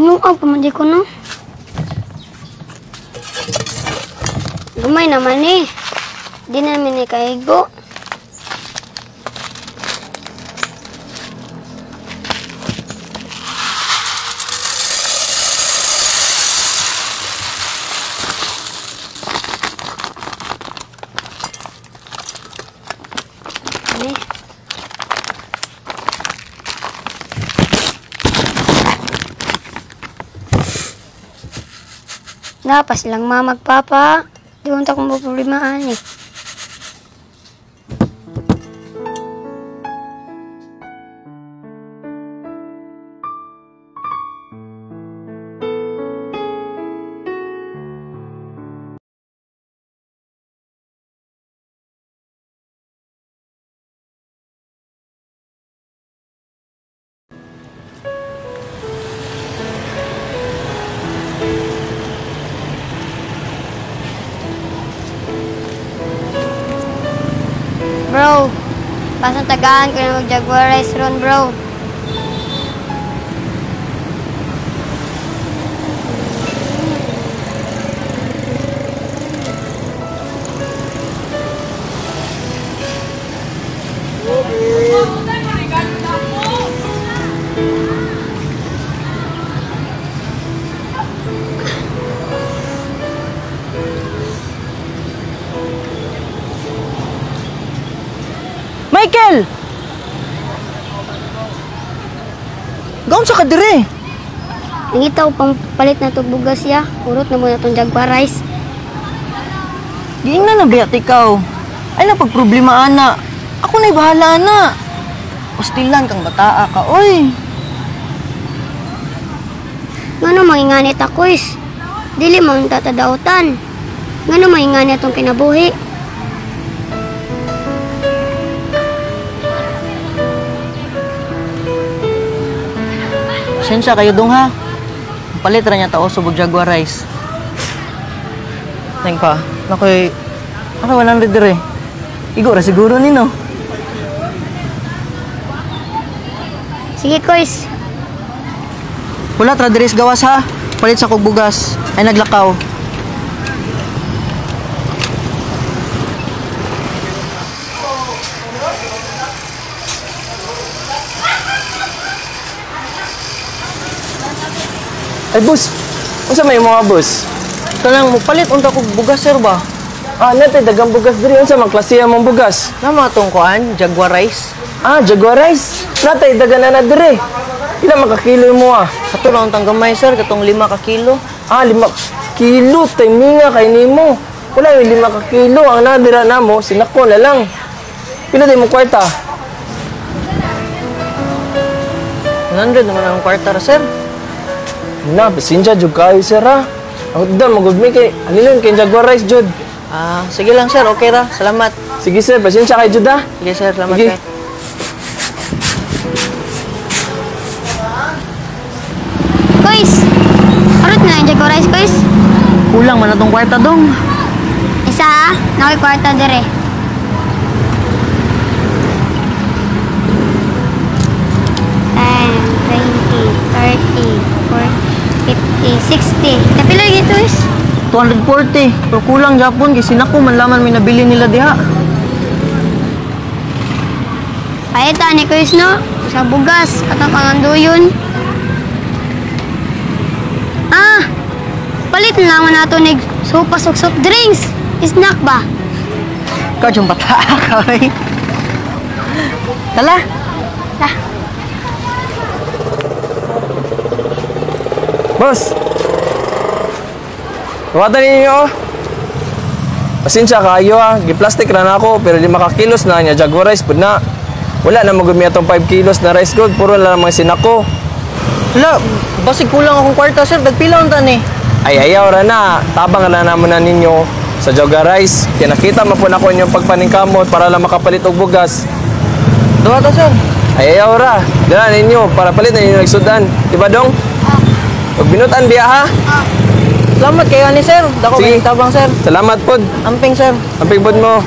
Nuang pa man di ko no. Gamay naman eh. Di na namin ni kaigo. Ani. Napa silang mama magpapa. Di ko ta kung problema ani. Bro, pasang tagaan ko na mag-Jaguar rice ron, bro. Michael! Gaon sa kadire? Nangita ko pang palit na itong bugas ya. Urot na muna itong Jaguar rice. Giingnan na biyat ikaw. Ay napagproblema ana. Ako na'y bahala na. Ustilan kang bataa ka, oy. Ngano manginganit ako is? Dili man tatadautan. Ngano manginganit itong kinabuhi? Pasensya kayo dong ha. Palit ra niya tao sa Jaguar rice. Neng pa, nakoy, ako 100 dire. Igo ra siguro nino. Sige, Koys. Wala tra dire sa gawas ha. Palit sa kog bugas. Ay naglakaw. Ay, boss. Unsa may mga boss? Kanang mopalit unta kog bugas sir ba? Ah, natay dagang bugas diri. Unsa man klase among bugas? Nama atong kuan, Jaguar rice. Ah, Jaguar rice. Natay dagan na diri. Pila man ka kilo mo ah? Kato lang tang gamay sir, katong 5 ka kilo. Ah, 5 kilo tay minga kay nimo. Wala yung 5 ka kilo ang nadira namo, sinako na lang. Pila day mo kwarta? 100 naman ang kwarta ra sir. Na, pasensya jud kayo sir ha. Ang dan magud mi kay alilon kay Jaguar rice jud. Ah, sige lang sir, okay ra. Salamat. Sige sir, pasensya kay jud ha. Sige sir, salamat Sige. kay. Koys, arot na yung Jaguar rice, Koys. Kulang man atong kwarta dong. Isa ha, nakoy kwarta dire. 10, 20, 30, 40, 50, 60. Kapila dito is? 240. Pero kulang Japon kay sinako man laman may nabili nila diha. Paita ni Koys no, sa bugas atong panganduyon. Ah, palit na lang nato ni sopas ug soft drinks. Snack ba? Ikaw yung bata ka, oy. Tala. Ta. Boss! Tuwatan ninyo oh. Pasensya kayo ah. Gi-plastic ra na ako pero 5 ka kilos na niya Jaguar rice pud na. Wala na magumi atong 5 kilos na rice gold, puro na lang mga sinako. Wala, basig kulang akong kwarta sir, dagpila unta ni. Ay ayaw ra na, tabang ra na mo na ninyo sa Jaguar rice. Kaya nakita man po nako inyong pagpaningkamot para lang makapalit og bugas. Duha ta sir. Ay ayaw ra, dala ninyo para palit na ninyo nagsudan. Diba dong? Pag binutan biya ha. Salamat kayo ani sir. Dako Sige. kay tabang sir. Salamat pod. Amping sir. Amping pod mo.